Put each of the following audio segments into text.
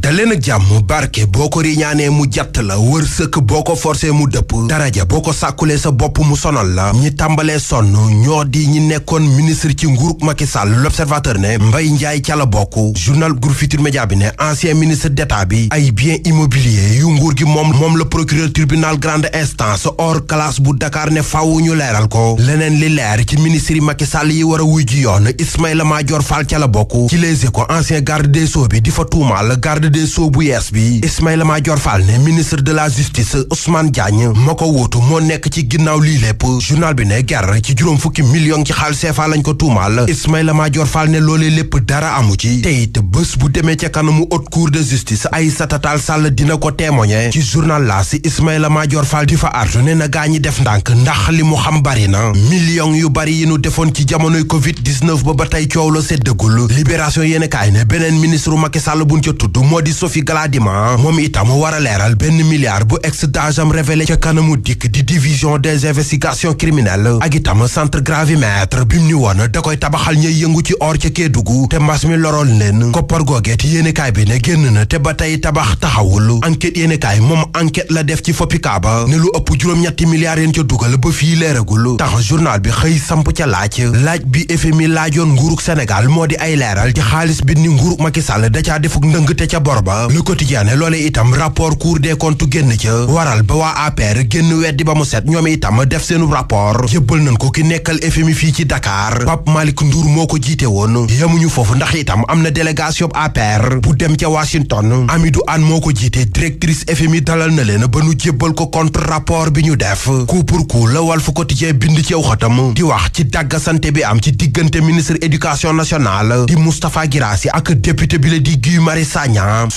daleen ak jàmm barke boo ko riñaanee mu jatt la wërsëg boo ko forcé mu dëpp daraja boo ko sàkkulee sa bopp mu sonal la ñi tàmbalee sonn ñoo di ñi nekkoon ministre ci nguurug Macky Sall. L'Observateur ne Mbaye Ndiaye ca la bokk. Journal Groupe Futurs Médias bi ne ancien ministre d'État bi ay biens immobiliers yu nguur gi moom la procureur tribunal grande instance hors classe bu Dakar ne faaw ñu leeral ko. leneen li leer ci ministre yi Macky Sall yi war a wuy ji yoon Ismaïla Madior Fall ca la bokk. ci Les Échos ancien garde des Sceaux bi di fa tuumaal garde des Sceaux bu yees bi Ismaïla Madior Fall ne ministre de la justice Ousmane Diagne moo ko wóotu moo nekk ci ginnaaw lii lépp. journal bi ne ger ci juróom fukki million ci xaalis CFA lañ ko tuumaal Ismaïla Madior Fall ne loolee lépp dara amu ci te it bés bu demee ca kanamu haute cour de justice Aïssata Tall Sall dina ko témoigner. ci journal la si Ismaïla Madior Fall di fa artu ne na gaa ñi def ndànk ndax li mu xam bari na million yu bari yi nu defoon ci jamonoy Covid 19 ba tey coow la seddagul. libération yéen kaay ne beneen ministre Macky Sall buñ ca tudd moo di Sophie Gladima moom itam war a leeral benn milliard bu ex d'agent révélé ca kanamu dikk di division des investigations criminelles ak itam centre gravimètre bi mu ni woon da koy tabaxal ñuy yëngu ci or ca Kédougou te mbas mi lorool leen koppar googeet yéenekaay bi ne génn na te ba tey tabax taxawul. enquête yéenekaay moom enquête la def ci FOPICA ba ne lu ëpp juróom-ñetti milliards yéen ca dugal ba fii leeragul. tax journal bi xëy samp ca laaj bi FMI laajoon nguurug Sénégal moo di ay leeral ci xaalis bi ni nguurug Macky Sall da caa defuk ndëng te ca bor ba. Le Quotidien ne loole itam rapport Cour des comptes génn ca waral ba waa APR génn weddi ba mu set ñoom itam def seenu rapport yëbbal nañ ko ki nekkal FMI fii ci Dakar Pape Malick Ndour moo ko jiite woon. yemuñu foofu ndax itam am na délégation APR bu dem ca Washington Amidou Anne moo ko jiite directrice FMI dalal na leen ba nu jébbal ko contre rapport bi ñu def. coup pour coup la Walf Quotidien bind ci aw xatam di wax ci dàggasante bi am ci diggante ministre éducation nationale di Moustapha Guirassy ak député bi la di Guy Marius Sagna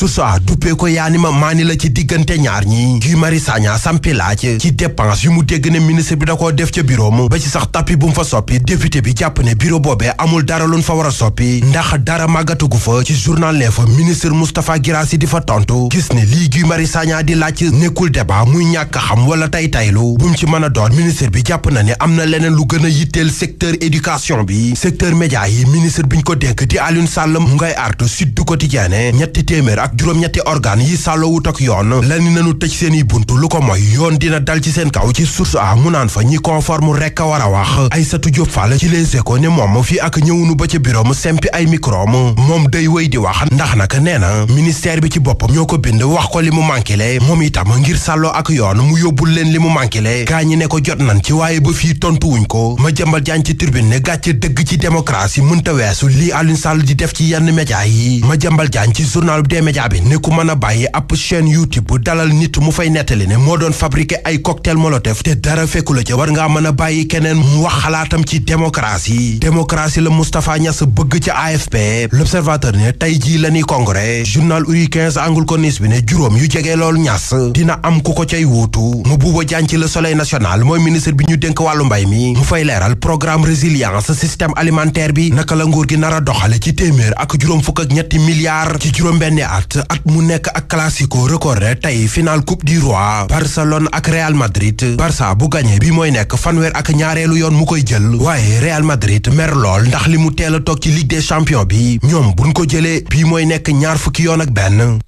duppee ko yaani ma maani la ci diggante ñaar ñi. Guy Marius Sagna sampi laaj ci dépense yu mu dégg ne ministre bi da koo def ca bureau mu ba ci sax tapis bu mu fa soppi député bi jàpp ne bureau boobee amul dara luñ fa war a soppi ndax dara màggatugu fa. ci journal Le fa ministre Moustapha Guirassy di fa tontu gis ne lii Guy Marius Sagna di laaj nekkul débat muy ñàkk xam wala taylu bu mu ci mën a doon ministre bi jàpp na ne am na leneen lu gën a yitteel secteur éducation bi. secteur média yi ministre biñ ko dénk di Alioune Sall mu ngay artu Sud du Quotidien ñetti téeméer ak juróom-ñetti organe yi sàllo wut ak yoon lani nañu tëj seeni buntu lu ko mooy yoon dina dal ci seen kaw. ci source a mu naan fa ñi conforme rekk a war a wax. Aïssatou Diop Fall ci Les Échos ne moom fii ak ñëwunu ba ca bureau mu sempi ay micro moom day wéy di wax ndax nag nee na ministère bi ci boppam ñoo ko bind wax ko li mu manqué moom itam ngir sàlloo ak yoon mu yóbbul leen li mu manqué gaa ñi ne ko jot nan ci waaye ba fii tontuwuñ ko. Madiambal Diagne ci Tribune ne gàcce dëgg ci démocratie mënta weesu lii Alioune Sall di def ci yenn média yi. Madiambal Diagne ci journal des médias bi ne ku mën a bàyyi ab chaîne YouTube bu dalal nit mu fay nettali ne moo doon fabriqué ay cocktail molotov te dara fekku la ca war ngaa mën a bàyyi keneen mu wax xalaatam ci démocratie la Moustapha Niass bëgg ca AFP. L'Observateur ne tey jii la ñuy congrès. journal Uri 15 Angle Corniche bi ne juróom yu jege lool Niass dina am ku ko cay wuutu. Mabouba Diagne ci Le Soleil national mooy ministre bi ñu dénk wàllu mbay mi mu fay leeral programme résilience système alimentaire bi naka la nguur gi nar a doxale ci téeméer ak juróom fukk ak ñetti milliards ci juróom benni at mu nekk ak classico record tey final coupe du roi Barcelone ak Real Madrid. Barça bu gagné bi mooy nekk fanweer ak ñaareelu yoon mu koy jël waaye Real Madrid mer lool ndax li mu teel a toog ci Ligue des champions bi ñoom buñ ko jëlee bii mooy nekk ñaar fukki yoon ak benn.